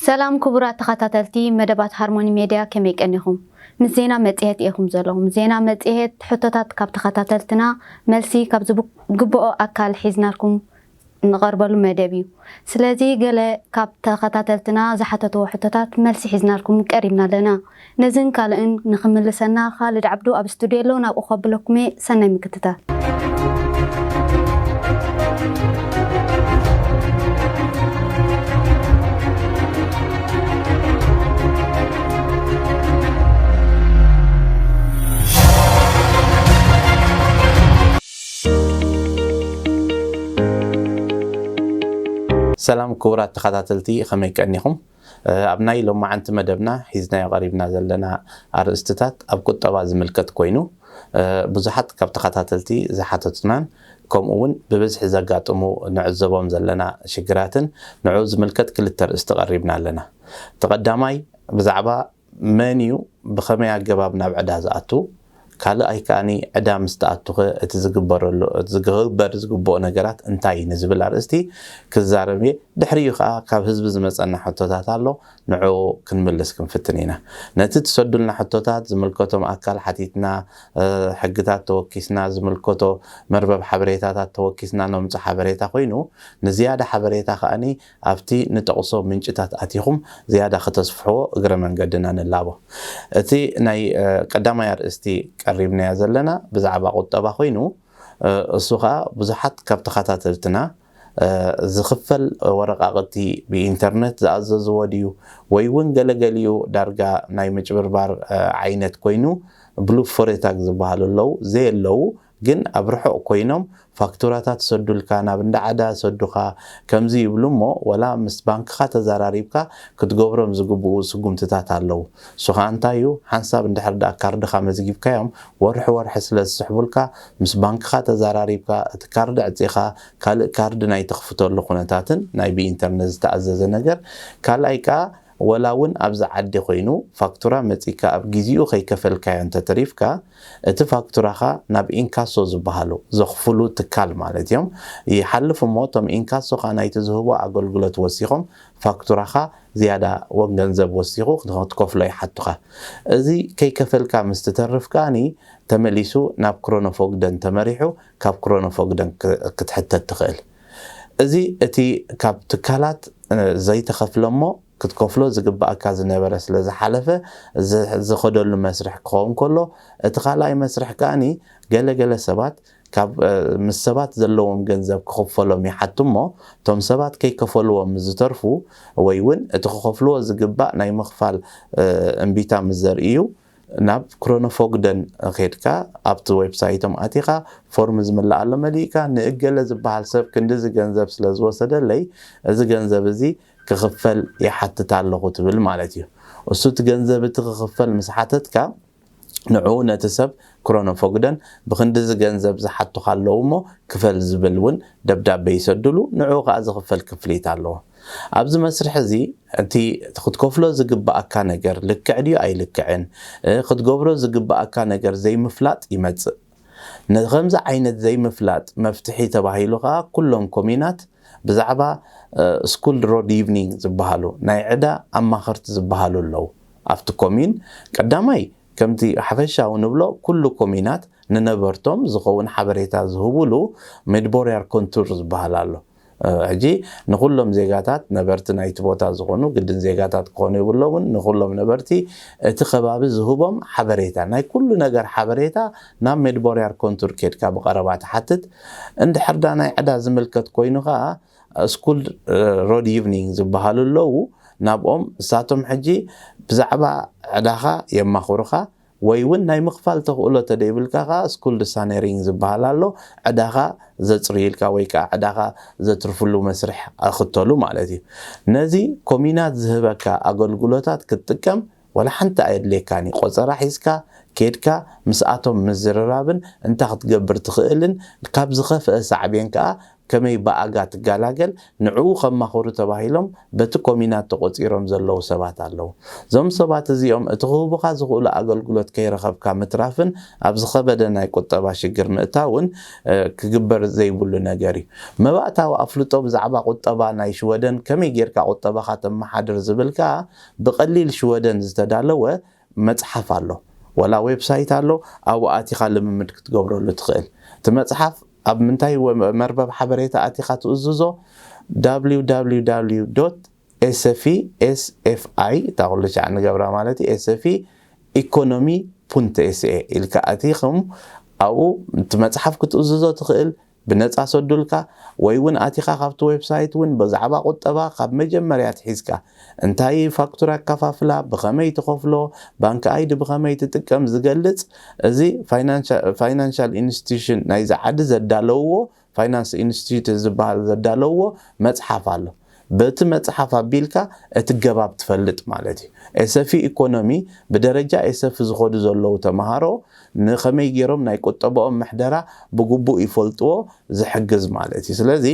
ሰላም ክቡራት ተኸታተልቲ መደባት ሃርሞኒ ሜድያ፣ ከመይ ቀኒኹም? ምስ ዜና መጽሔት ኢኹም ዘለኹም። ዜና መጽሔት ሕቶታት ካብ ተኸታተልትና መልሲ ካብ ዝግብኦ ኣካል ሒዝናልኩም እንቐርበሉ መደብ እዩ። ስለዚ ገለ ካብ ተኸታተልትና ዝሓተትዎ ሕቶታት መልሲ ሒዝናልኩም ቀሪብና ኣለና። ነዝን ካልእን ንኽምልሰና ኻልድ ዓብዱ ኣብ ስቱድዮ ኣሎ፣ ናብኡ ከብለኩም እየ። ሰናይ ምክትታል። ሰላም ክቡራት ተኸታተልቲ፣ ከመይ ቀኒኹም? ኣብ ናይ ሎማዓንቲ መደብና ሒዝናዮ ቀሪብና ዘለና ኣርእስትታት ኣብ ቁጠባ ዝምልከት ኮይኑ፣ ብዙሓት ካብ ተኸታተልቲ ዝሓተቱናን ከምኡ እውን ብብዝሒ ዘጋጥሙ ንዕዘቦም ዘለና ሽግራትን ንዑ ዝምልከት ክልተ ኣርእስቲ ቀሪብና ኣለና። እቲ ቀዳማይ ብዛዕባ መን እዩ ብኸመይ ኣገባብ ናብ ዕዳ ዝኣቱ፣ ካልኣይ ከኣኒ ዕዳ ምስ ተኣቱኸ እቲ ዝግበረሉ፣ እቲ ዝግበር ዝግብኦ ነገራት እንታይ እዩ ንዝብል ኣርእስቲ ክዛረብ እየ። ድሕሪኡ ከኣ ካብ ህዝቢ ዝመጸና ሕቶታት ኣሎ፣ ንዑ ክንምልስ ክንፍትን ኢና። ነቲ ትሰዱልና ሕቶታት ዝምልከቶም ኣካል ሓቲትና፣ ሕግታት ተወኪስና፣ ዝምልከቶ መርበብ ሓበሬታታት ተወኪስና ነምጽእ ሓበሬታ ኮይኑ፣ ንዝያዳ ሓበሬታ ከኣኒ ኣብቲ ንጠቕሶ ምንጭታት ኣቲኹም ዝያዳ ከተስፍሕዎ እግረ መንገድና ንላቦ። እቲ ናይ ቀዳማይ ኣርእስቲ ቀሪብናዮ ዘለና ብዛዕባ ቁጠባ ኮይኑ፣ እሱ ኸኣ ብዙሓት ካብ ተኸታተልትና ዝኽፈል ወረቓቕቲ ብኢንተርነት ዝኣዘዝዎ ድዩ ወይ እውን ገለገሊኡ ዳርጋ ናይ ምጭብርባር ዓይነት ኮይኑ ብሉፍ ፎሬታግ ዝበሃሉ ኣለዉ፣ ዘየለዉ ግን ኣብ ርሑቕ ኮይኖም ፋክቱራታት ሰዱልካ ናብ እንዳ ዓዳ ሰዱኻ ከምዚ ይብሉ እሞ ወላ ምስ ባንክኻ ተዘራሪብካ ክትገብሮም ዝግብኡ ስጉምትታት ኣለዉ። እሱ ኸኣ እንታይ እዩ? ሓንሳብ እንድሕር ደኣ ካርድኻ መዝጊብካዮም ወርሒ ወርሒ ስለ ዝስሕቡልካ ምስ ባንክኻ ተዘራሪብካ እቲ ካርድ ኣዕጺኻ ካልእ ካርድ ናይ ተኽፍተሉ ኩነታትን ናይ ብኢንተርነት ዝተኣዘዘ ነገር ካልኣይ ከኣ ወላ እውን ኣብዚ ዓዲ ኮይኑ ፋክቱራ መጺካ ኣብ ግዚኡ ከይከፈልካዮ እንተተሪፍካ እቲ ፋክቱራኻ ናብ ኢንካሶ ዝበሃሉ ዘኽፍሉ ትካል ማለት እዮም ይሓልፍ እሞ እቶም ኢንካሶኻ ናይቲ ዝህቦ ኣገልግሎት ወሲኾም ፋክቱራኻ ዝያዳ ወን ገንዘብ ወሲኹ ክትከፍሎ ይሓቱኻ። እዚ ከይከፈልካ ምስ ትተርፍ ከኣኒ ተመሊሱ ናብ ክሮኖፎግደን ተመሪሑ ካብ ክሮኖፎግደን ክትሕተት ትኽእል። እዚ እቲ ካብ ትካላት ዘይተኸፍለ እሞ ክትከፍሎ ዝግባኣካ ዝነበረ ስለ ዝሓለፈ ዝኸደሉ መስርሕ ክኸውን ከሎ እቲ ካልኣይ መስርሕ ከኣኒ ገለ ገለ ሰባት ካብ ምስ ሰባት ዘለዎም ገንዘብ ክኽፈሎም ይሓቱ እሞ እቶም ሰባት ከይከፈልዎም ምስ ዝተርፉ ወይ እውን እቲ ክኸፍልዎ ዝግባእ ናይ ምኽፋል እምቢታ ምስ ዘርእዩ ናብ ክሮኖፎግደን ኬድካ ኣብቲ ዌብሳይቶም ኣቲኻ ፎርም ዝምልእ ኣሎ መሊእካ ንእገለ ዝበሃል ሰብ ክንድዚ ገንዘብ ስለ ዝወሰደለይ እዚ ገንዘብ እዚ ክኽፈል ይሓትት ኣለኹ ትብል ማለት እዩ። እሱ እቲ ገንዘብ እቲ ክኽፈል ምስ ሓተትካ ንዕኡ ነቲ ሰብ ክሮኖፎግደን ብክንድዚ ገንዘብ ዝሓቱኻ ኣለዉ እሞ ክፈል ዝብል እውን ደብዳቤ ይሰድሉ፣ ንዕኡ ከኣ ዝኽፈል ክፍሊት ኣለዎ። ኣብዚ መስርሕ እዚ እቲ ክትከፍሎ ዝግባኣካ ነገር ልክዕ ድዩ ኣይልክዕን ክትገብሮ ዝግባኣካ ነገር ዘይምፍላጥ ይመጽእ። ንከምዚ ዓይነት ዘይምፍላጥ መፍትሒ ተባሂሉ ከኣ ኩሎም ኮሚናት ብዛዕባ ስኩል ሮድ ኢቭኒንግ ዝበሃሉ ናይ ዕዳ ኣማኸርቲ ዝበሃሉ ኣለዉ ኣብቲ ኮሚን ቀዳማይ ከምቲ ሓፈሻዊ ንብሎ ኩሉ ኮሚናት ንነበርቶም ዝኸውን ሓበሬታ ዝህቡሉ ሜድቦርያር ኮንቱር ዝበሃል ኣሎ። ሕጂ ንኹሎም ዜጋታት ነበርቲ ናይቲ ቦታ ዝኾኑ ግድን ዜጋታት ክኾኑ የብሎምን ንኹሎም ነበርቲ እቲ ከባቢ ዝህቦም ሓበሬታ ናይ ኩሉ ነገር ሓበሬታ ናብ ሜድቦርያር ኮንቱር ኬድካ ብቐረባ ትሓትት። እንድሕር ዳ ናይ ዕዳ ዝምልከት ኮይኑ ኸኣ ስኩል ሮድ ኢቭኒንግ ዝበሃሉ ኣለዉ ናብኦም እሳቶም ሕጂ ብዛዕባ ዕዳኻ የማኽሩኻ ወይ እውን ናይ ምኽፋል ተኽእሎ ተደይብልካ ከዓ ስኩል ሳነሪንግ ዝበሃል ኣሎ ዕዳኻ ዘፅርይልካ ወይ ከዓ ዕዳኻ ዘትርፍሉ መስርሕ ኣኽተሉ ማለት እዩ። ነዚ ኮሚናት ዝህበካ ኣገልግሎታት ክትጥቀም ወላ ሓንቲ ኣየድልየካን እዩ። ቆፀራ ሒዝካ ኬድካ ምስኣቶም ምዝርራብን እንታይ ክትገብር ትኽእልን ካብ ዝኸፍአ ሳዕቤን ከዓ ከመይ ብኣጋ ትገላገል፣ ንዕኡ ከማኽሩ ተባሂሎም በቲ ኮሚናት ተቖጺሮም ዘለዉ ሰባት ኣለዉ። እዞም ሰባት እዚኦም እቲ ክህቡኻ ዝኽእሉ ኣገልግሎት ከይረኸብካ ምትራፍን ኣብ ዝኸበደ ናይ ቁጠባ ሽግር ምእታውን ክግበር ዘይብሉ ነገር እዩ። መባእታዊ ኣፍልጦ ብዛዕባ ቁጠባ ናይ ሽወደን፣ ከመይ ጌርካ ቁጠባኻ ተመሓድር ዝብል ከኣ ብቐሊል ሽወደን ዝተዳለወ መጽሓፍ ኣሎ፣ ወላ ዌብሳይት ኣሎ። ኣብኡ ኣቲኻ ልምምድ ክትገብረሉ ትኽእል። እቲ መጽሓፍ ኣብ ምንታይ መርበብ ሓበሬታ ኣቲኻ ትእዝዞ? www sfi sfi እታ ኩሉ ሻዕ ንገብራ ማለት እዩ። sfi economy punktse ኢልካ ኣቲኹም ኣብኡ እቲ መጽሓፍ ክትእዝዞ ትኽእል፣ ብነጻ ሰዱልካ፣ ወይ እውን ኣቲኻ ካብቲ ዌብሳይት እውን ብዛዕባ ቁጠባ ካብ መጀመርያ ትሒዝካ፣ እንታይ ፋክቱር ኣከፋፍላ፣ ብኸመይ ትኸፍሎ፣ ባንክ ኣይዲ ብኸመይ ትጥቀም ዝገልጽ፣ እዚ ፋይናንሻል ኢንስቲትዩሽን ናይዚ ዓዲ ዘዳለውዎ፣ ፋይናንስ ኢንስቲትዩት ዝበሃል ዘዳለውዎ መጽሓፍ ኣሎ። በቲ መጽሓፍ ኣቢልካ እቲ ገባብ ትፈልጥ ማለት እዩ። ኤሰፊ ኢኮኖሚ ብደረጃ ኤሰፊ ዝኸዱ ዘለዉ ተምሃሮ ንኸመይ ገይሮም ናይ ቁጠባኦም ምሕደራ ብግቡእ ይፈልጥዎ ዝሕግዝ ማለት እዩ። ስለዚ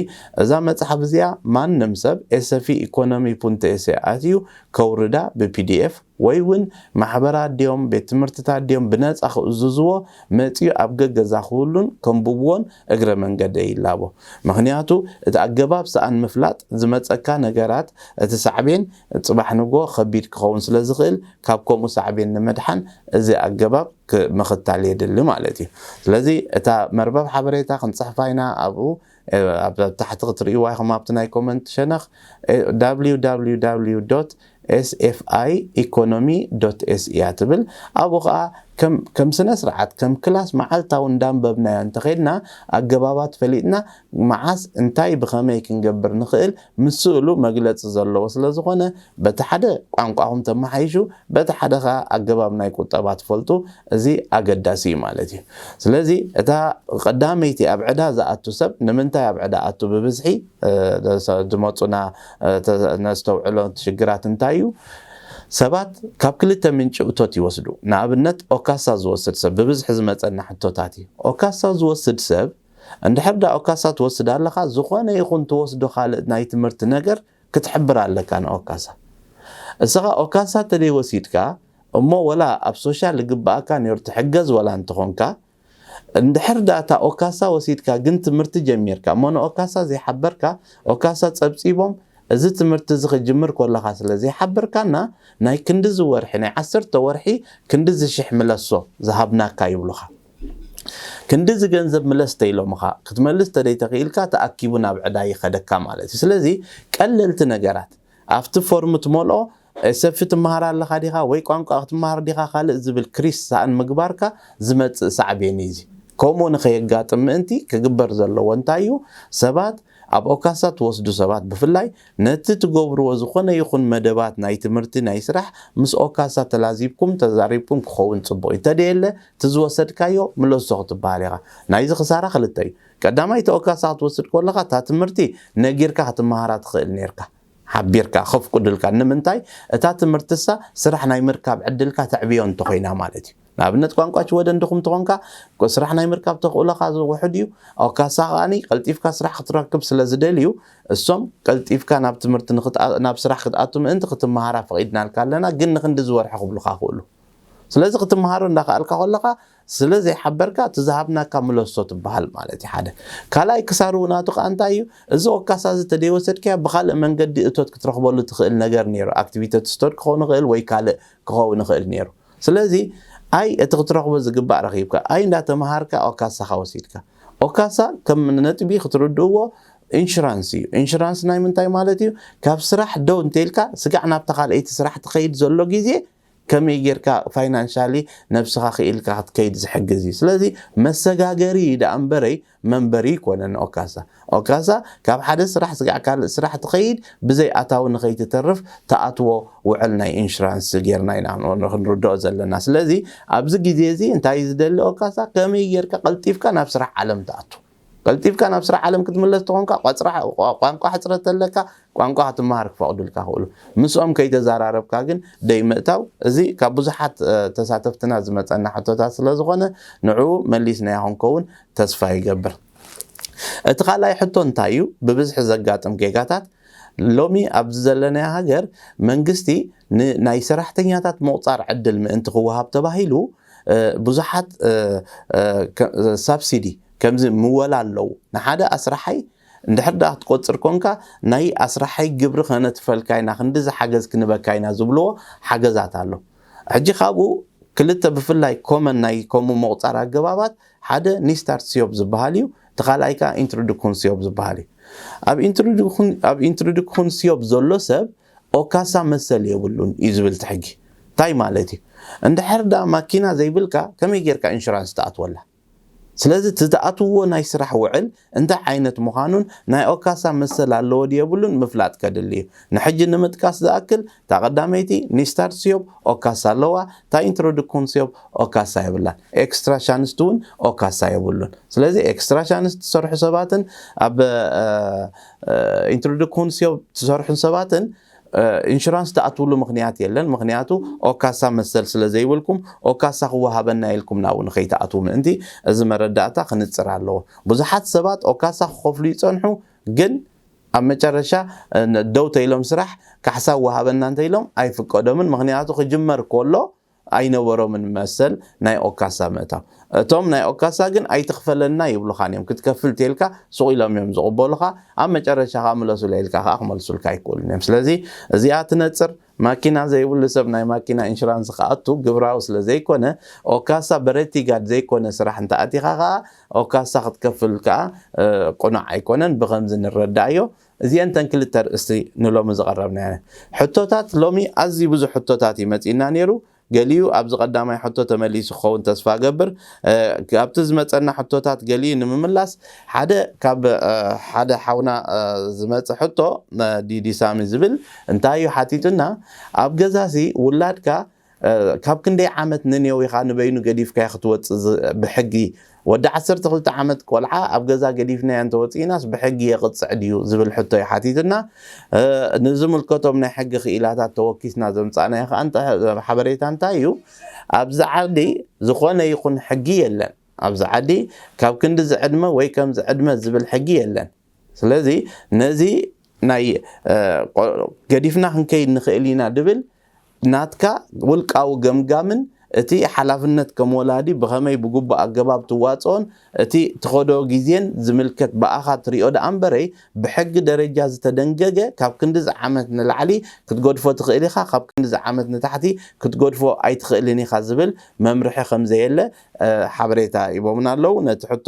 እዛ መጽሓፍ እዚኣ ማንም ሰብ ኤሰፊ ኢኮኖሚ ፑንት ኤሴ ኣትዩ ከውርዳ ብፒዲኤፍ ወይ እውን ማሕበራት ድዮም ቤት ትምህርትታት ድዮም ብነጻ ክእዝዝዎ መጺኡ ኣብ ገገዛ ክህሉን ከንብብዎን እግረ መንገደ ይላቦ። ምኽንያቱ እቲ ኣገባብ ሰኣን ምፍላጥ ዝመጸካ ነገራት እቲ ሳዕቤን ጽባሕ ንጎ ከቢድ ክኸውን ስለ ዝኽእል ካብ ከምኡ ሳዕቤን ንምድሓን እዚ ኣገባብ ምኽታል የድሊ ማለት እዩ። ስለዚ እታ መርበብ ሓበሬታ ክንጽሕፋ ኢና ኣብኡ ኣብ ታሕቲ ክትርእይዋ ኢኹም ኣብቲ ናይ ኮመንት ሸነኽ www sfi economy se እያ ትብል። ኣብኡ ከዓ ከም ስነ ስርዓት ከም ክላስ መዓልታዊ እንዳንበብናዮ እንተኸድና ኣገባባት ፈሊጥና መዓስ እንታይ ብኸመይ ክንገብር ንኽእል ምስ ስእሉ መግለፂ ዘለዎ ስለ ዝኾነ በቲ ሓደ ቋንቋኹም ተመሓይሹ በቲ ሓደ ከዓ ኣገባብ ናይ ቁጠባ ትፈልጡ። እዚ ኣገዳሲ እዩ ማለት እዩ። ስለዚ እታ ቀዳመይቲ ኣብ ዕዳ ዝኣቱ ሰብ ንምንታይ ኣብ ዕዳ ኣቱ ብብዝሒ ዝመፁና ነስተውዕሎ ሽግራት እንታይ እዩ? ሰባት ካብ ክልተ ምንጪ እቶት ይወስዱ። ንኣብነት ኦካሳ ዝወስድ ሰብ ብብዝሒ ዝመፀና ሕቶታት እዩ። ኦካሳ ዝወስድ ሰብ እንድሕር ዳ ኦካሳ ትወስድ ኣለኻ ዝኾነ ይኹን ትወስዶ ካልእ ናይ ትምህርቲ ነገር ክትሕብር ኣለካ ንኦካሳ። እስኻ ኦካሳ ተደይ ወሲድካ እሞ ወላ ኣብ ሶሻል ዝግባኣካ ነይሩ ትሕገዝ ወላ እንተኾንካ እንድሕር ዳታ ኦካሳ ወሲድካ ግን ትምህርቲ ጀሚርካ እሞ ንኦካሳ ዘይሓበርካ ኦካሳ ጸብጺቦም እዚ ትምህርቲ እዚ ክጅምር ኮለኻ ስለ ዘይሓበርካና ናይ ክንድዚ ወርሒ ናይ ዓሰርተ ወርሒ ክንድዚ ሽሕ ምለሶ ዝሃብናካ ይብሉኻ። ክንድዚ ገንዘብ ምለስ ተይሎምኻ ክትመልስ ተደይተኽኢልካ ተኣኪቡ ናብ ዕዳ ይኸደካ ማለት እዩ። ስለዚ ቀለልቲ ነገራት ኣብቲ ፎርም ትመልኦ ሰፊ ትመሃር ኣለኻ ዲኻ ወይ ቋንቋ ክትመሃር ዲኻ ካልእ ዝብል ክሪስ ሰኣን ምግባርካ ዝመጽእ ሳዕቤን እዩ። እዚ ከምኡ ንኸየጋጥም ምእንቲ ክግበር ዘለዎ እንታይ እዩ? ሰባት ኣብ ኦካሳ ትወስዱ ሰባት ብፍላይ ነቲ ትገብርዎ ዝኾነ ይኹን መደባት ናይ ትምህርቲ ናይ ስራሕ ምስ ኦካሳ ተላዚብኩም ተዛሪብኩም ክኸውን ጽቡቕ እዩ። ተደየለ እቲ ዝወሰድካዮ ምለሶ ክትበሃል ኢኻ። ናይዚ ክሳራ ክልተ እዩ። ቀዳማይ እቲ ኦካሳ ክትወስድ ከለኻ እታ ትምህርቲ ነጊርካ ክትመሃራ ትኽእል ነርካ። ሓቢርካ ከፍቅዱልካ ንምንታይ እታ ትምህርትሳ ስራሕ ናይ ምርካብ ዕድልካ ተዕብዮ እንተኮይና ማለት እዩ። ንኣብነት ቋንቋ ሽወደን ድኹም ተኾንካ ስራሕ ናይ ምርካብ ተኽእሎኻ ዝውሕድ እዩ። ኣውካሳ ከኣኒ ቀልጢፍካ ስራሕ ክትረክብ ስለ ዝደልዩ እሶም ቀልጢፍካ ናብ ትምህርቲ ናብ ስራሕ ክትኣቱ ምእንቲ ክትመሃራ ፈቒድናልካ ኣለና ግን ንክንዲ ዝወርሒ ክብሉካ ክእሉ ስለዚ ክትመሃሮ እንዳኸኣልካ ከለኻ ስለ ዘይሓበርካ እቲ ዝሃብናካ ምለሶ ትበሃል ማለት እዩ ሓደ ካልኣይ ክሳሩ ናቱ ከዓ እንታይ እዩ እዚ ወካሳ እዚ ተደይወሰድካዮ ብካልእ መንገዲ እቶት ክትረኽበሉ ትኽእል ነገር ነይሩ ኣክቲቪተት ስቶድ ክኸውን ይኽእል ወይ ካልእ ክኸውን ይኽእል ነይሩ ስለዚ ኣይ እቲ ክትረኽቦ ዝግባእ ረኺብካ ኣይ እንዳተምሃርካ ኦካሳኻ ወሲድካ ኦካሳ ከም ነጥቢ ክትርድእዎ ኢንሹራንስ እዩ ኢንሹራንስ ናይ ምንታይ ማለት እዩ ካብ ስራሕ ደው እንተኢልካ ስጋዕ ናብታ ካልኣይቲ ስራሕ ትኸይድ ዘሎ ግዜ ከመይ ጌርካ ፋይናንሻሊ ነብስኻ ክኢልካ ክትከይድ ዝሕግዝ እዩ ስለዚ መሰጋገሪ ደኣ እምበረይ መንበሪ ይኮነን ኦካሳ ኦካሳ ካብ ሓደ ስራሕ ስጋዕ ካልእ ስራሕ ትኸይድ ብዘይ ኣታዊ ንኸይትተርፍ ተኣትዎ ውዕል ናይ ኢንሹራንስ ጌርና ኢና ክንርድኦ ዘለና ስለዚ ኣብዚ ግዜ እዚ እንታይ ዝደሊ ኦካሳ ከመይ ጌርካ ቀልጢፍካ ናብ ስራሕ ዓለም ትኣቱ ቀልጢፍካ ናብ ስራሕ ዓለም ክትምለስ ተኾንካ ቋንቋ ሕፅረት ኣለካ ቋንቋ ክትመሃር ክፈቕዱልካ ክእሉ ምስኦም ከይተዘራረብካ ግን ደይ ምእታው እዚ ካብ ብዙሓት ተሳተፍትና ዝመፀና ሕቶታት ስለ ዝኾነ ንዕኡ መሊስናዮ ክንከውን ተስፋ ይገብር እቲ ካልኣይ ሕቶ እንታይ እዩ? ብብዝሒ ዘጋጥም ጌጋታት ሎሚ ኣብዚ ዘለናዮ ሃገር መንግስቲ ንናይ ሰራሕተኛታት ምቑፃር ዕድል ምእንቲ ክወሃብ ተባሂሉ ብዙሓት ሳብሲዲ ከምዚ ምወላ ኣለዉ። ንሓደ ኣስራሓይ እንድሕር ደኣ ክትቆፅር ኮንካ ናይ ኣስራሓይ ግብሪ ከነትፈልካ ኢና፣ ክንዲ ዝሓገዝ ክንበካ ኢና ዝብልዎ ሓገዛት ኣሎ። ሕጂ ካብኡ ክልተ ብፍላይ ኮመን ናይ ከምኡ ምቑፃር ኣገባባት ሓደ ኒስታርት ሲዮብ ዝበሃል እዩ። እቲ ካልኣይ ከዓ ኢንትሮዱኩን ሲዮብ ዝበሃል እዩ። ኣብ ኢንትሮዱኩን ሲዮብ ዘሎ ሰብ ኦካሳ መሰል የብሉን እዩ ዝብል እቲ ሕጊ። እንታይ ማለት እዩ? እንድሕር ዳ ማኪና ዘይብልካ ከመይ ጌርካ ኢንሹራንስ ትኣትወላ? ስለዚ እቲ ዝኣትውዎ ናይ ስራሕ ውዕል እንታይ ዓይነት ምዃኑን ናይ ኦካሳ መሰል ኣለዎ ድዩ የብሉን ምፍላጥ ከድሊ እዩ። ንሕጂ ንምጥቃስ ዝኣክል እታ ቀዳመይቲ ኒስታርት ሲዮብ ኦካሳ ኣለዋ፣ እታ ኢንትሮዱኩን ሲዮብ ኦካሳ የብላን። ኤክስትራ ሻንስት እውን ኦካሳ የብሉን። ስለዚ ኤክስትራ ሻንስት ትሰርሑ ሰባትን ኣብ ኢንትሮዱኩን ሲዮብ ትሰርሑ ሰባትን ኢንሹራንስ ትኣትውሉ ምኽንያት የለን። ምኽንያቱ ኦካሳ መሰል ስለ ዘይብልኩም ኦካሳ ክወሃበና ኢልኩም ናብኡ ንኸይትኣትዉ ምእንቲ እዚ መረዳእታ ክንጽር ኣለዎ። ብዙሓት ሰባት ኦካሳ ክኸፍሉ ይጸንሑ፣ ግን ኣብ መጨረሻ ደው ተኢሎም ስራሕ ካሕሳ ወሃበና እንተኢሎም ኣይፍቀዶምን። ምኽንያቱ ክጅመር ከሎ ኣይነበሮምን መሰል ናይ ኦካሳ ምእታው። እቶም ናይ ኦካሳ ግን ኣይትኽፈለና ይብሉኻን እዮም። ክትከፍል ተልካ ሱቕ ኢሎም እዮም ዝቕበሉኻ። ኣብ መጨረሻ ከዓ ምለሱለ ኢልካ ከዓ ክመልሱልካ ኣይክእሉን እዮም። ስለዚ እዚኣ ትነፅር። ማኪና ዘይብሉ ሰብ ናይ ማኪና ኢንሹራንስ ክኣቱ ግብራዊ ስለ ዘይኮነ፣ ኦካሳ በረቲጋድ ዘይኮነ ስራሕ እንተኣቲኻ ከዓ ኦካሳ ክትከፍል ከዓ ቁኑዕ ኣይኮነን። ብኸምዚ ንረዳእዮ። እዚአን ተን ክልተ ርእስቲ ንሎሚ ዝቐረብናዮ ሕቶታት። ሎሚ ኣዝዩ ብዙሕ ሕቶታት እዩ መፂእና ነይሩ። ገሊኡ ኣብዚ ቀዳማይ ሕቶ ተመሊሱ ክኸውን ተስፋ ገብር። ኣብቲ ዝመፀና ሕቶታት ገሊኡ ንምምላስ፣ ሓደ ካብ ሓደ ሓውና ዝመፀ ሕቶ፣ ዲዲ ሳሚ ዝብል እንታይ እዩ ሓቲቱና? ኣብ ገዛሲ ውላድካ ካብ ክንደይ ዓመት ንኔው ኢኻ ንበይኑ ገዲፍካዮ ክትወፅእ ብሕጊ? ወዲ ዓሰርተ ክልተ ዓመት ቆልዓ ኣብ ገዛ ገዲፍናዮ እንተወፂእናስ ብሕጊ የቕፅዕ ድዩ ዝብል ሕቶ እዩ ሓቲትና። ንዝምልከቶም ናይ ሕጊ ክኢላታት ተወኪስና ዘምፃእናዮ ከዓ ሓበሬታ እንታይ እዩ? ኣብዚ ዓዲ ዝኾነ ይኹን ሕጊ የለን። ኣብዚ ዓዲ ካብ ክንዲ ዝዕድመ ወይ ከም ዝዕድመ ዝብል ሕጊ የለን። ስለዚ ነዚ ናይ ገዲፍና ክንከይድ ንኽእል ኢና ድብል ናትካ ውልቃዊ ገምጋምን እቲ ሓላፍነት ከም ወላዲ ብኸመይ ብግቡእ ኣገባብ ትዋፅኦን እቲ ትኸዶ ግዜን ዝምልከት ብኣኻ ትሪኦ ደኣ እምበረይ፣ ብሕጊ ደረጃ ዝተደንገገ ካብ ክንድዚ ዓመት ንላዕሊ ክትገድፎ ትኽእል ኢኻ፣ ካብ ክንድዚ ዓመት ንታሕቲ ክትገድፎ ኣይትኽእልን ኢኻ ዝብል መምርሒ ከም ዘየለ ሓበሬታ ሂቦምና ኣለዉ። ነቲ ሕቶ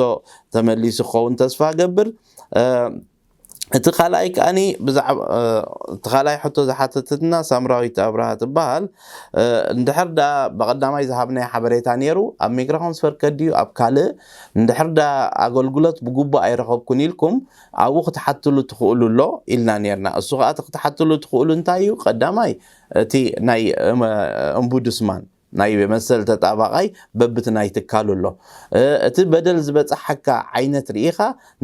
ተመሊሱ ክኸውን ተስፋ ገብር። እቲ ካልኣይ ከኣኒ ብዛዕባ እቲ ካልኣይ ሕቶ ዝሓተተትና ሳምራዊት ኣብርሃ ትበሃል። እንድሕር ደኣ ብቐዳማይ ዝሃብናዮ ሓበሬታ ነይሩ፣ ኣብ ሚግራኾንስ ፈርከድ ድዩ ኣብ ካልእ፣ እንድሕር ደኣ ኣገልግሎት ብግቡእ ኣይረኸብኩን ኢልኩም ኣብኡ ክትሓትሉ ትኽእሉ ኣሎ ኢልና ነይርና። እሱ ከኣ እቲ ክትሓትሉ ትኽእሉ እንታይ እዩ? ቀዳማይ እቲ ናይ እምቡድስማን ናይ መሰል ተጣባቓይ በብቲ ናይ ትካሉ ኣሎ። እቲ በደል ዝበፅሓካ ዓይነት ርኢኻ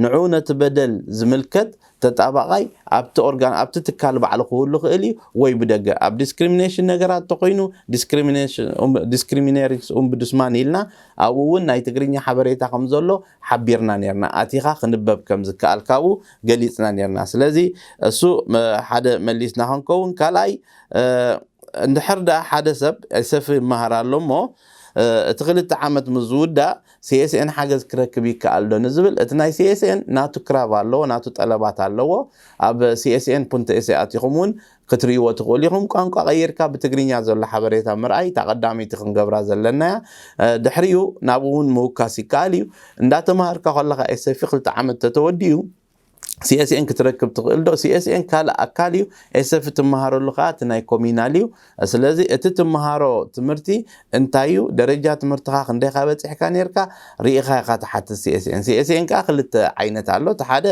ንዕኡ ነቲ በደል ዝምልከት ተጣባቓይ ኣብቲ ኦርጋን ኣብቲ ትካል ባዕሉ ክህሉ ክእል እዩ ወይ ብደገ ኣብ ዲስክሪሚኔሽን ነገራት እንተኮይኑ ዲስክሪሚኔሪንግስ ኡምቡድስማን ኢልና ኣብኡ እውን ናይ ትግርኛ ሓበሬታ ከም ዘሎ ሓቢርና ነርና። ኣቲኻ ክንበብ ከም ዝከኣል ካብኡ ገሊፅና ነርና። ስለዚ እሱ ሓደ መሊስና ክንከውን ካልኣይ እንድሕር ደኣ ሓደ ሰብ ኤስኤፍ ይመሃር ኣሎ እሞ እቲ ክልተ ዓመት ምስ ዝውዳእ ሲኤስኤን ሓገዝ ክረክብ ይከኣል ዶ ንዝብል እቲ ናይ ሲኤስኤን ናቱ ክራብ ኣለዎ፣ ናቱ ጠለባት ኣለዎ። ኣብ ሲኤስኤን ፑንት ኤስኤ ኣቲኹም እውን ክትርእይዎ ትኽእሉ ኢኹም። ቋንቋ ቀይርካ ብትግርኛ ዘሎ ሓበሬታ ምርኣይ እታ ቀዳመይቲ ክንገብራ ዘለናያ። ድሕሪኡ ናብኡ እውን ምውካስ ይከኣል እዩ። እንዳተማሃርካ ከለኻ ኤስኤፍ ክልተ ዓመት ተተወዲኡ ሲኤስኤን ክትረክብ ትኽእል ዶ? ሲኤስኤን ካልእ ኣካል እዩ። ኤስኤፍ ትመሃረሉ ከዓ እቲ ናይ ኮሚናል እዩ። ስለዚ እቲ ትመሃሮ ትምህርቲ እንታይ እዩ? ደረጃ ትምህርትኻ ክንደይካ በፂሕካ ነርካ ርኢኻ ኢኻ ትሓትት ሲኤስኤን። ሲኤስኤን ከዓ ክልተ ዓይነት ኣሎ። እቲ ሓደ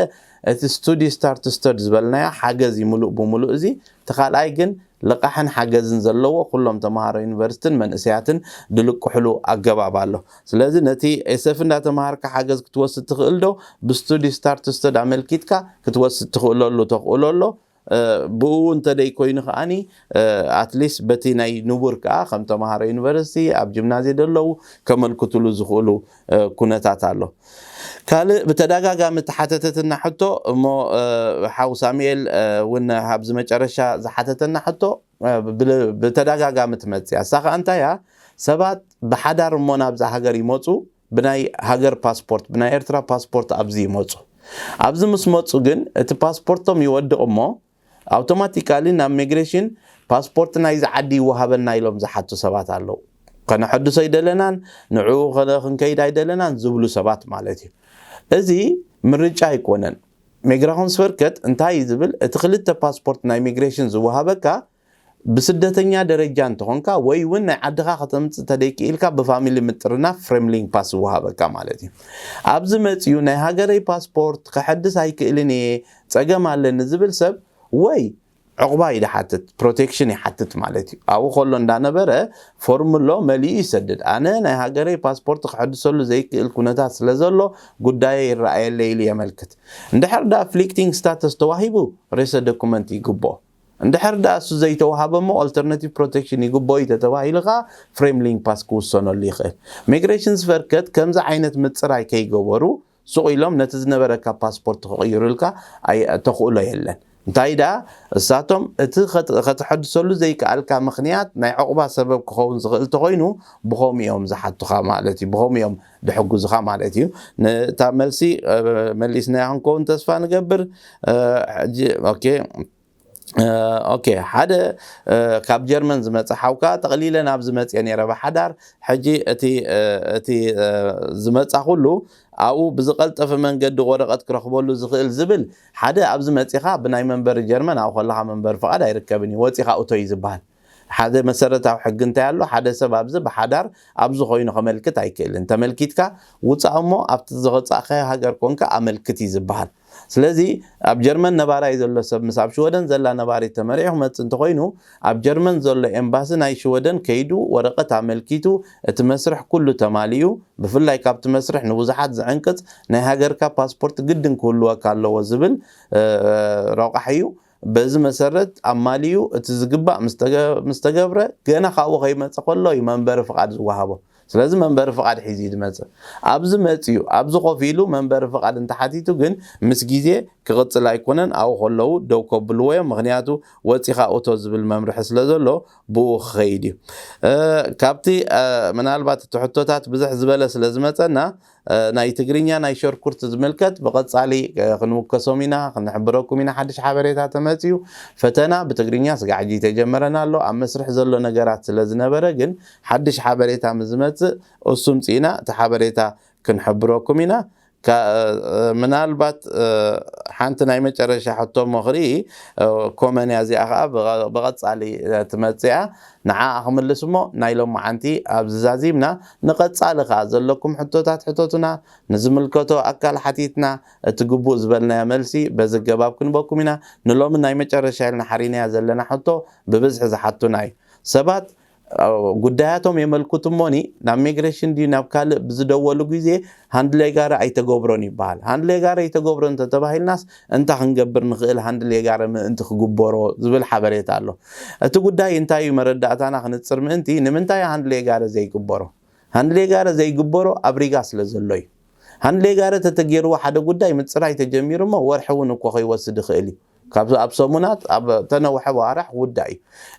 እቲ ስቱዲ ስታርት ስተድ ዝበልናዮ ሓገዝ እዩ ምሉእ ብምሉእ እዚ። እቲ ካልኣይ ግን ልቓሕን ሓገዝን ዘለዎ ኩሎም ተምሃሮ ዩኒቨርሲቲን መንእሰያትን ድልቅሕሉ ኣገባብ ኣሎ። ስለዚ ነቲ ኤስኤፍ እንዳተምሃርካ ሓገዝ ክትወስድ ትኽእል ዶ? ብስቱዲ ስታርት ስተድ ኣመልኪትካ ክትወስድ ትኽእለሉ ተኽእሎ ኣሎ። ብኡ እንተደይ ኮይኑ ከዓኒ ኣትሊስት በቲ ናይ ንቡር ከዓ ከም ተምሃሮ ዩኒቨርሲቲ ኣብ ጅምናዝየ ዘለዉ ከመልክትሉ ዝኽእሉ ኩነታት ኣሎ። ካልእ ብተደጋጋሚ ተሓተተትና ሕቶ እሞ ሓው ሳሙኤል እውን ኣብዚ መጨረሻ ዝሓተተና ሕቶ ብተደጋጋሚ ትመፅእ እያ። እሳ ከዓ እንታይ እያ? ሰባት ብሓዳር እሞ ናብዛ ሃገር ይመፁ፣ ብናይ ሃገር ፓስፖርት፣ ብናይ ኤርትራ ፓስፖርት ኣብዚ ይመፁ። ኣብዚ ምስ መፁ ግን እቲ ፓስፖርቶም ይወድቕ እሞ ኣውቶማቲካሊ ናብ ሚግሬሽን ፓስፖርት ናይዚ ዓዲ ይወሃበና ኢሎም ዝሓቱ ሰባት ኣለዉ። ከነሐድሶ ኣይደለናን፣ ንዕኡ ክንከይድ ኣይደለናን ዝብሉ ሰባት ማለት እዩ። እዚ ምርጫ ኣይኮነን። ሚግራሽንስቨርከት እንታይ እዩ ዝብል? እቲ ክልተ ፓስፖርት ናይ ሚግሬሽን ዝወሃበካ ብስደተኛ ደረጃ እንተኾንካ ወይ እውን ናይ ዓድኻ ከተምፅእ ተደይክኢልካ ብፋሚሊ ምጥርናፍ ፍሬምሊንግ ፓስ ዝወሃበካ ማለት እዩ። ኣብዚ መፅዩ ናይ ሃገረይ ፓስፖርት ከሐድስ ኣይክእልን እየ፣ ፀገም ኣለኒ ዝብል ሰብ ወይ ዕቑባ እዩ ዝሓትት፣ ፕሮቴክሽን ይሓትት ማለት እዩ። ኣብኡ ከሎ እንዳነበረ ፎርም ኣሎ መሊኡ ይሰድድ። ኣነ ናይ ሃገረይ ፓስፖርት ክሕድሰሉ ዘይክእል ኩነታት ስለ ዘሎ ጉዳየ ይረኣየለይ ኢሉ የመልክት። እንድሕር ዳ ፍሊክቲንግ ስታተስ ተዋሂቡ ሬሰ ዶኩመንት ይግብኦ። እንድሕር ዳ እሱ ዘይተዋሃበ እሞ ኦልተርናቲቭ ፕሮቴክሽን ይግብኦ እዩ ተተባሂሉ ከዓ ፍሬምሊንግ ፓስ ክውሰነሉ ይኽእል። ሚግሬሽንስቨርከት ከምዚ ዓይነት ምፅራይ ከይገበሩ ስቕ ኢሎም ነቲ ዝነበረካ ፓስፖርት ክቕይሩልካ ኣይ- ተኽእሎ የለን። እንታይ ደኣ እሳቶም እቲ ከት- ከተሐድሰሉ ዘይከኣልካ ምኽንያት ናይ ዕቑባ ሰበብ ክኸውን ዝኽእል ተኾይኑ ብኸምኡ እዮም ዝሓቱኻ ማለት እዩ፣ ብኸምኡ እዮም ድሕግዙኻ ማለት እዩ። ነታ መልሲ እ፣ መሊስናያ ክንከውን ተስፋ ንገብር። እ፣ ሕጂ ኦኬ እ፣ ኦኬ ሓደ እ፣ ካብ ጀርመን ዝመፀ ሓውካ ጠቕሊለ ናብ ዝመፅየ ነይረ ብሓዳር። ሕጂ እቲ እ፣ እቲ እ፣ ዝመፃ ኩሉ ኣብኡ ብዝቐልጠፈ መንገዲ ወረቐት ክረኽበሉ ዝኽእል ዝብል ሓደ ኣብዚ መፂኻ ብናይ መንበሪ ጀርመን ኣብኡ ከለኻ መንበሪ ፍቓድ ኣይርከብን እዩ፣ ወፂኻ እቶ እዩ ዝበሃል። ሓደ መሰረታዊ ሕጊ እንታይ ኣሎ? ሓደ ሰብ ኣብዚ ብሓዳር ኣብዚ ኮይኑ ከመልክት ኣይክእልን። ተመልኪትካ ውፃእ እሞ ኣብቲ ዝወፃእካዮ ሃገር ኮንካ ኣመልክት እዩ ዝበሃል። ስለዚ ኣብ ጀርመን ነባራይ ዘሎ ሰብ ምስ ኣብ ሽወደን ዘላ ነባሪት ተመሪዑ ክመፅእ እንተኮይኑ ኣብ ጀርመን ዘሎ ኤምባሲ ናይ ሽወደን ከይዱ ወረቐት ኣመልኪቱ እቲ መስርሕ ኩሉ ተማሊኡ ብፍላይ ካብቲ መስርሕ ንብዙሓት ዝዕንቅፅ ናይ ሃገርካ ፓስፖርት ግድን ክህልወካ ኣለዎ ዝብል ረቋሕ እዩ። በዚ መሰረት ኣማሊኡ እቲ ዝግባእ ምስ ተገ- ምስ ተገብረ ገና ካብኡ ከይመፀ ከሎ እዩ መንበሪ ፍቓድ ዝወሃቦ። ስለዚ መንበሪ ፍቓድ ሒዙ እዩ ዝመፅእ። ኣብዚ መፅዩ ኣብዚ ኮፍ ኢሉ መንበሪ ፍቓድ እንተሓቲቱ ግን ምስ ግዜ ክቕፅል ኣይኮነን። ኣብኡ ከለዉ ደው ከብልዎ እዮም። ምክንያቱ ወፂኻ እቶ ዝብል መምርሒ ስለ ዘሎ ብኡ ክኸይድ እዩ። እ፣ ካብቲ እ፣ ምናልባት እቲ ሕቶታት ብዝሕ ዝበለ ስለ ዝመፀና እ፣ ናይ ትግርኛ ናይ ሸርኩርት ዝምልከት ብቐፃሊ እ፣ ክንውከሶም ኢና፣ ክንሕብረኩም ኢና። ሓድሽ ሓበሬታ ተመፅዩ ፈተና ብትግርኛ ስጋዕ ሕጂ ተጀመረና ኣሎ። ኣብ መስርሕ ዘሎ ነገራት ስለ ዝነበረ ግን ሓድሽ ሓበሬታ ምስ ዝመፅእ እሱም ፅኢና እቲ ሓበሬታ ክንሕብረኩም ኢና። ካ- እ፣ ምናልባት እ፣ ሓንቲ ናይ መጨረሻ ሕቶ እሞ ክርኢ እ፣ ኮመን እያ እዚኣ ከዓ ብቐ- ብቐፃሊ እ፣ ትመፅእ እያ። ንዓኣ ክምልስ እሞ ናይ ሎማዓንቲ ኣብዚ ዛዚምና ንቐፃሊ ከዓ ዘለኩም ሕቶታት ሕተቱና። ንዝምልከቶ ኣካል ሓቲትና እቲ ግቡእ ዝበልናዮ መልሲ በዚ ኣገባብ ክንበኩም ኢና። ንሎሚ ናይ መጨረሻ ኢልና ሓሪናያ ዘለና ሕቶ ብብዝሒ ዝሓቱና እዩ። ሰባት እ፣ ጉዳያቶም የመልክቱ እሞኒ ናብ ሚግሬሽን ድዩ ናብ ካልእ ብዝደወሉ ግዜ ሃንድሌጋረ ኣይተገብሮን ይበሃል። ሃንድሌጋረ ኣይተገብሮን እንተተባሂልናስ እንታይ ክንገብር ንኽእል ሃንድሌጋረ ምእንቲ ክግበሮ ዝብል ሓበሬታ ኣሎ። እቲ ጉዳይ እንታይ እዩ መረዳእታና ክንፅር ምእንቲ ንምንታይ ሃንድሌጋረ ዘይግበሮ? ሃንድሌጋረ ዘይግበሮ ኣብ ሪጋ ስለ ዘሎ እዩ። ሃንድሌጋረ ተተገይርዎ ሓደ ጉዳይ ምፅራይ ተጀሚሩ እሞ ወርሒ እውን እኮ ከይወስድ ይኽእል እዩ። ካብ ኣብ ሰሙናት ኣብ ተነውሐ ዋራሕ ውዳእ እዩ።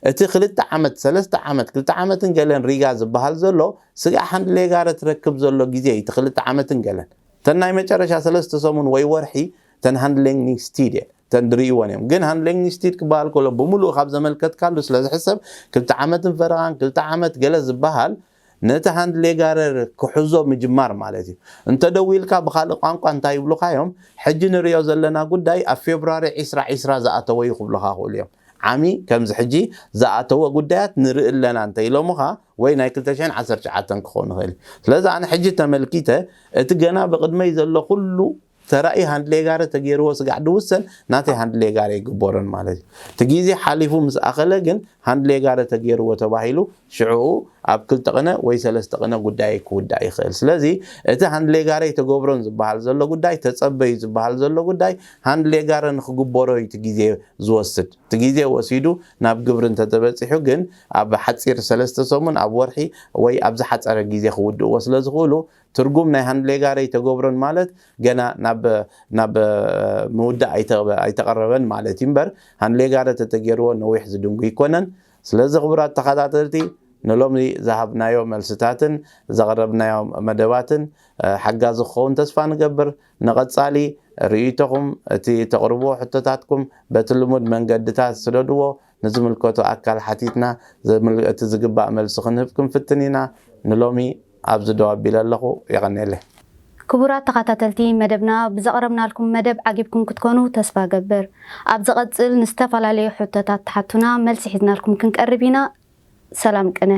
እቲ ክልተ ዓመት ሰለስተ ዓመት ክልተ ዓመትን ገለን ሪጋ ዝበሃል ዘሎ ስጋዕ ሃንድሌጋረ ትረክብ ዘሎ ግዜ እዩ። እቲ ክልተ ዓመትን ገለን እተን ናይ መጨረሻ ሰለስተ ሰሙን ወይ ወርሒ እተን ሃንድሊንግ ስቲድ እየ እተን ድርእይዎን እዮም። ግን ሃንድሊንግ ስቲድ ክበሃል ከሎ ብምሉእ ካብ ዘመልከትካሉ ስለ ዝሕሰብ ክልተ ዓመትን ፈረቓን ክልተ ዓመት ገለ ዝበሃል ነቲ ሃንድሌጋረር ክሕዞ ምጅማር ማለት እዩ። እንተደዊልካ ብካልእ ቋንቋ እንታይ ይብሉካ እዮም? ሕጂ ንሪኦ ዘለና ጉዳይ ኣብ ፌብሩዋሪ ዒስራ ዒስራ ዝኣተወ እዩ ክብሉካ ክእሉ እዮም። ዓሚ ከምዚ ሕጂ ዝኣተወ ጉዳያት ንርኢ ኣለና እንተ ኢሎምኻ ወይ ናይ ክልተ ሽሕን ዓሰርተ ትሽዓተን ክኸውን ይኽእል እዩ። ስለዚ ኣነ ሕጂ ተመልኪተ እቲ ገና ብቕድመይ ዘሎ ኩሉ ተራእዩ ሃንድሌጋረ ተገይርዎ ስጋዕ ድውሰን ናተይ ሃንድሌጋረ ይግበሮን ማለት እዩ። እቲ ግዜ ሓሊፉ ምስ ኣኸለ ግን ሃንድሌጋረ ተገይርዎ ተባሂሉ ሽዕኡ ኣብ ክልተ ቅነ ወይ ሰለስተ ቅነ ጉዳይ ክውዳእ ይኽእል። ስለዚ እቲ ሃንድሌጋረ ኣይተገብሮን ዝበሃል ዘሎ ጉዳይ፣ ተጸበዩ ዝበሃል ዘሎ ጉዳይ፣ ሃንድሌጋረ ንክግበሮ እዩ እቲ ግዜ ዝወስድ። እቲ ግዜ ወሲዱ ናብ ግብሪ እንተተበጺሑ ግን ኣብ ሓጺር ሰለስተ ሰሙን፣ ኣብ ወርሒ ወይ ኣብ ዝሓጸረ ግዜ ክውድእዎ ስለ ዝኽእሉ፣ ትርጉም ናይ ሃንድሌጋረ ኣይተገብሮን ማለት ገና ናብ ናብ ምውዳእ ኣይተ- ኣይተቐረበን ማለት እዩ እምበር፣ ሃንድሌጋረ ተተገይርዎ ነዊሕ ዝድንጉ ኣይኮነን። ስለዚ ክቡራት ተኸታተልቲ፣ ንሎሚ ዝሃብናዮ መልስታትን ዘቕረብናዮ መደባትን ሓጋዚ ክኸውን ተስፋ ንገብር። ንቐጻሊ ርእይቶኹም፣ እቲ ተቕርብዎ ሕቶታትኩም በቲ ልሙድ መንገድታት ስደድዎ። ንዝምልከቶ ኣካል ሓቲትና እቲ ዝግባእ መልሲ ክንህብ ክንፍትን ኢና። ንሎሚ ኣብዚ ደው ኣቢለ ኣለኹ። የቐንየለይ። ክቡራት ተኸታተልቲ መደብና፣ ብዘቕረብናልኩም መደብ ዓጊብኩም ክትኮኑ ተስፋ ገብር። ኣብ ዝቐጽል ንዝተፈላለዩ ሕቶታት ትሓቱና መልሲ ሒዝናልኩም ክንቀርብ ኢና። ሰላም ቅነ።